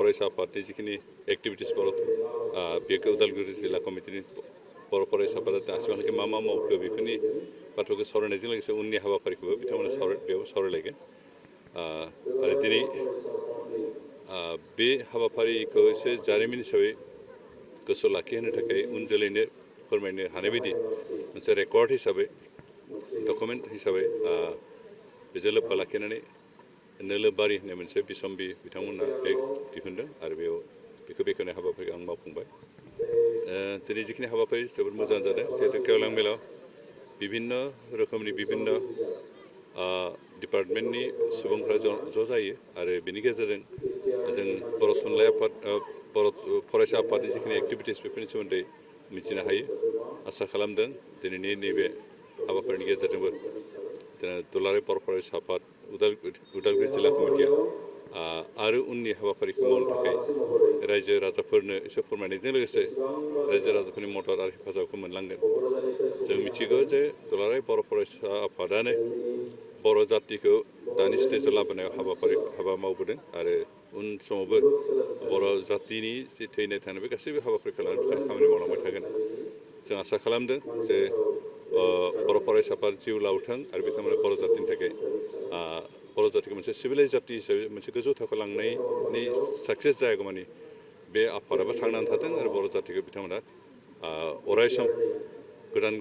फरायसा आफादनि जिखिनि एक्टिभिटिसफोर बेखौ उदालगुरि जिल्ला कमिटिनि बर' फरायसाफोरा दासिमहालागै मा मावखो बेफोरनि बाथ्राखौ सावरायनायजों लोगोसे उननि हाबाफारिखौबो बिथांमोना बेयाव सावरायलायगोन आरो दिनै बे हाबाफारिखौ एसे जारिमिन हिसाबै गोसोआव लाखिहोनो थाखाय उन जोलैनो फोरमायनो हानाय बायदि मोनसे रेकर्ड हिसाबै डकुमेन्ट हिसाबै बेजों लोब्बा लाखिनानै नोलोबारि होननाय मोनसे बिसम्बि बिथांमोना बे दिहुनदों आरो बेयाव बेखौ बेखेवनाय हाबाफारिखौ आं मावफुंबाय दिनै जिखिनि हाबाफारि जोबोद मोजां जादों जिहेतु गेवलां मेलाव बिभिन्न रोखोमनि बिभिन्न डिपार्टमेन्टनि सुबुंफ्रा ज' जायो आरो बेनि गेजेरजों जों बर' थुनलाइ आफाद बर' फरायसा आफादनि जिखिनि एक्टिभिटिस बेफोरनि सोमोन्दै मिथिनो हायो आसा खालामदों दिनैनि नैबे हाबाफारिनि गेजेरजोंबो दुलाराय बर' फरायसा आफाद उदालगुरि जिल्ला कमिटिया आरो उननि हाबाफारिखौ मावनो थाखाय रायजो राजाफोरनो एसे फोरमायनायजों लोगोसे रायजो राजाफोरनि मदद आरो हेफाजाबखौ मोनलांगोन जों मिथिगौ जे दुलाराय बर' फरायसा आफादानो बर' जातिखौ दानि स्टेजाव लाबोनायाव हाबा मावबोदों आरो उन समावबो बर' जातिनि जि थैनाय थानाय बे गासैबो हाबाफारिखौ लानानै बिथांमोना खामानि मावलांबाय थागोन जों आसा खालामदों जे बर' फरायसाफोर जिउ लावथों आरो बिथांमोना बर' जातिनि थाखाय बर' जातिखौ मोनसे सिभिलाइज जाति हिसाबै मोनसे गोजौ थाखोआव लांनायनि साक्सेस जायागौमानि बे आफादाबो थांनानै थाथों आरो बर' जातिखौ बिथांमोना अरायसम गोदान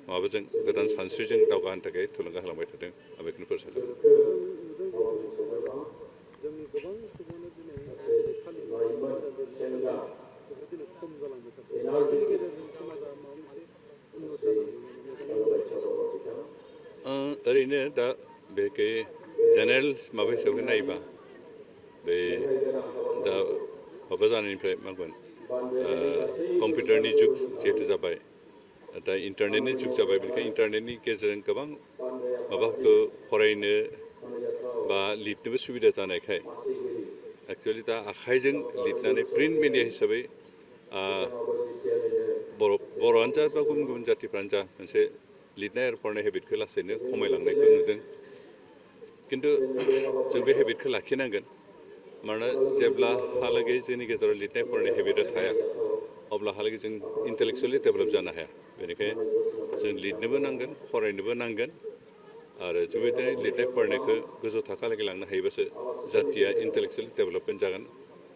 माबाजों गोदान सानस्रिजों दावगाहोनो थाखाय थुलुंगा होलांबाय थादों आं बेखौनो फोरमायनो सानो जोंनि गोबां सुबुङानो दिनै फालिनाय आयदा लिरनाय खान्थि बेफोर दिनै खम जालांबाय थादों बेनि गेजेरजों समाजा माबा मोनसे उन्नत जानो हायो नामा नोंथांनि नोजोराव ओरैनो दा बेखै जेनेरेल माबा हिसाबै नायोबा बे दा माबा जानायनिफ्राय मा बुंगोन कम्पिउटारनि जुग जिहेतु जाबाय दा इन्टारनेटनि जुग जाबाय बेनिखायनो इन्टारनेटनि गेजेरजों गोबां माबाफोरखौ फरायनो बा लिरनोबो सुबिदा जानायखाय एक्सुवेलि दा आखाइजों लिरनानै प्रिन्ट मिडिया हिसाबै बर'आनो जा बा गुबुन गुबुन जातिफ्रानो जा मोनसे लिरनाय आरो फरायनाय हेबिटखौ लासैनो खमायलांनायखौ नुदों खिन्थु जों बे हेबिटखौ लाखिनांगोन मानोना जेब्लाहालागै जोंनि गेजेराव लिरनाय फरायनाय हेबिटआ थाया अब्लाहालागै जों इन्टेलेक्सुवेलि डेभेलप जानो हाया बेनिखायनो जों लिरनोबो नांगोन फरायनोबो नांगोन आरो जों बेबायदिनो लिरनाय फरायनायखौ गोजौ थाखोआलागै लांनो हायोबासो जातिया इन्टेलेक्सुवेलि डेभेलपमेन्ट जागोन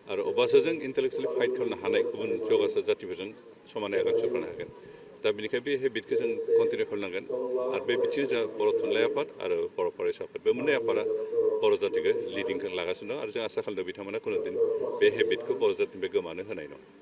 आरो अब्लासो जों इन्टेलेक्सुवेलि फाइट खालामनो हानाय गुबुन जौगासार जातिफोरजों समानै आगान सुरफानो हागोन दा बेनिखायनो बे हेबिटखौ जों कन्टिनिउ खालामनांगोन आरो बे बिथिङाव जों बर' थुनलाइ आफाद आरो बर' फरायसा आफाद बे मोननै आफादा बर' जातिखौ लिडिं लागासिनो दं आरो जों आसा खालामदों बिथांमोना खुनुदिन बे हेबिटखौ बर' जातिनिफ्राय गोमानो होनाय नङा